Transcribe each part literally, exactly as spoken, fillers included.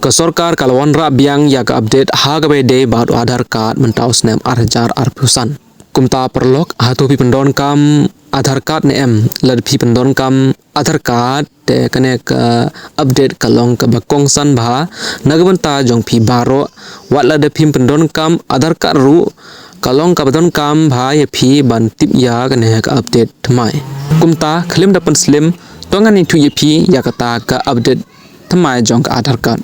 Ka sorkar ka la wanrah biang ïa ka update ha kaba ïadei bad u Aadhaar card mynta u snem ar hajar arphew san. Kumta paralok, hato phi pyndonkam Aadhaar card ne em? Lada phi pyndonkam Aadhaar card te kane ka update ka long kaba kongsan bha na ka bynta jong phi baroh. Wat lada phim pyndonkam Aadhaar card ruh, ka long kaba donkam bha ïa phi ban tip ïa kane ka update thymmai. Kumta khlem da pynslem, to ngan ïathuh ïa phi ïa kata ka update thymmai jong ka Aadhaar card.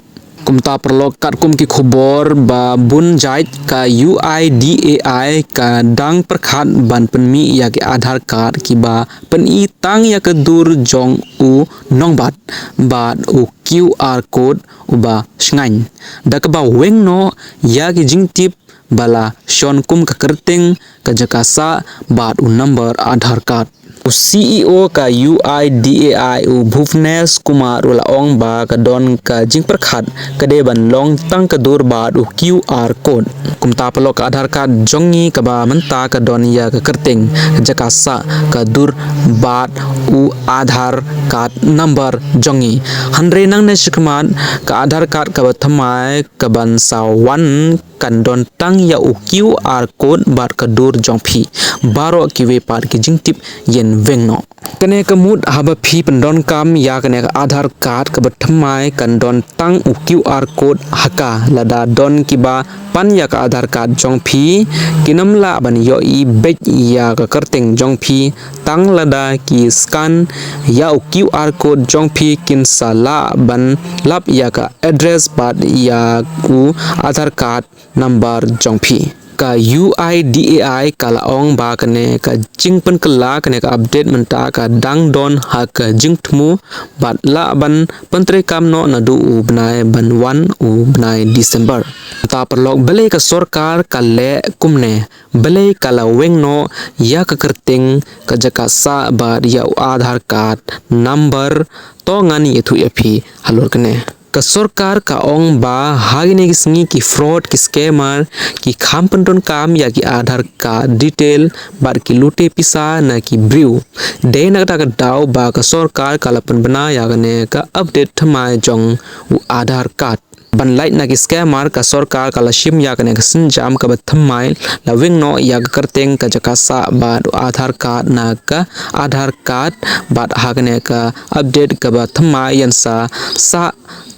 Kumta paralok, katkum ki khubor ba bun jait, ka U I D A I ka dang pyrkhat ban pynmih ïa ki Aadhaar card kiba pyni tang ïa ka dur jong u nongbat bad u Q R code uba shngaiñ, da kaba weng noh ïa ki jingtip ba la shon kum ka kyrteng, ka jaka sah bad u number Aadhaar card. U C E O ka U I D A I, u Bhuvnesh Kumar, u la ong ba ka don ka jingpyrkhat ka dei ban long tang ka dur bad u Q R code. Kumta paralok, ka Aadhaar card jong ngi kaba mynta ka don ïa ka kyrteng, ka jaka sah, ka dur bad u Aadhaar card number jong ngi. Hynrei nangne shakhmat, ka Aadhaar card kaba thymmai kaban sa wan kan don tang ïa u Q R code bad ka dur jong phi. Baroh kiwei pat ki jingtip yn weng noh. Kane ka mut, haba phi pyndonkam ïa kane ka Aadhaar card kaba thymmai, kan don tang u Q R code ha ka. Lada don kiba pan ïa ka Aadhaar card jong phi, kin ym lah ban ïohi beit ïa ka kyrteng jong phi, tang lada ki scan ïa u Q R code jong phi, kin sa lah ban lap ïa ka address bad ïa u Aadhaar card number jong phi. Ka U I D A I ka la ong ba kane ka jingpynkylla, kane ka update mynta ka dang don ha ka jingthmu bad lah ban pyntreikam noh naduh u bnai ban wan, u bnai December. Kumta paralok, balei ka sorkar ka leh kumne? Balei ka la weng noh ïa ka kyrteng, ka jaka sah bad ïa u Aadhaar card number? To ngan ïathuh ïa phi halor kane. Ka sorkar ka ong ba ha kine ki sngi ki fraud, ki scammer ki kham pyndonkam ïa ki Aadhaar card detail bad ki lute pisa na ki briew. Dei na kata ka daw ba ka sorkar ka la pynbna ïa kane ka update thymmai jong u Aadhaar card. Ban lait na ki scammer, ka sorkar ka la shim ïa kane ka sienjam kaba thymmai, la weng noh ïa ka kyrteng, ka jaka sah bad u Aadhaar card na ka Aadhaar card bad ha kane ka update kaba thymmai yn sa sah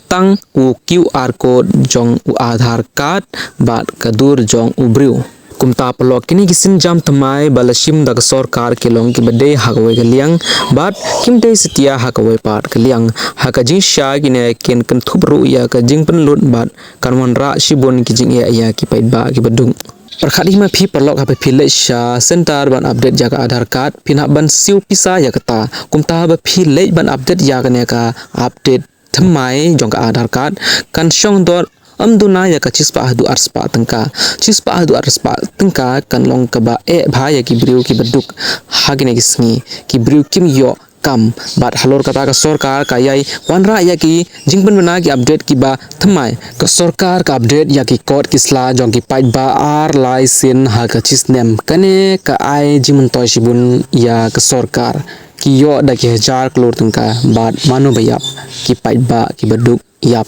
tang u Q R code jong u Aadhaar card bad ka dur jong u briew. Kumta paralok, kine ki sienjam thymmai ba la shim da ka sorkar ki long kiba dei ha kawei ka liang bad kim dei satia ha kawei pat ka liang. Ha ka jingshisha kine kin kynthup ruh ïa ka jingpynlut bad kan wanrah shibun ki jingeh ïa ki paidbah kiba duk. Pyrkhat hi ma phi paralok, haba phi leit sha center ban update ïa ka Aadhaar card, phin hap ban siew pisa ïa kata. Kumta haba phi leit ban update ïa kane ka update thymmai jong ka Aadhaar card, kan shong dor ym duna ïa ka shispah haduh arspah tyngka. Shispah haduh arspah tyngka kan long kaba eh bha ïa ki briew kiba duk ha kine ki sngi. Ki briew kim ïoh kam, bad halor kata ka sorkar ka ïai wanrah ïa ki jingpynbna ki update kiba thymmai. Ka sorkar ka update ïa ki kot ki sla jong ki paidbah ar lai sien ha ka shisnem. Kane ka ai jingmyntoi shibun ïa ka sorkar. Ki ïoh da ki hajar klur tyngka bad mano ba ïap? Ki paidbah kiba duk ïap.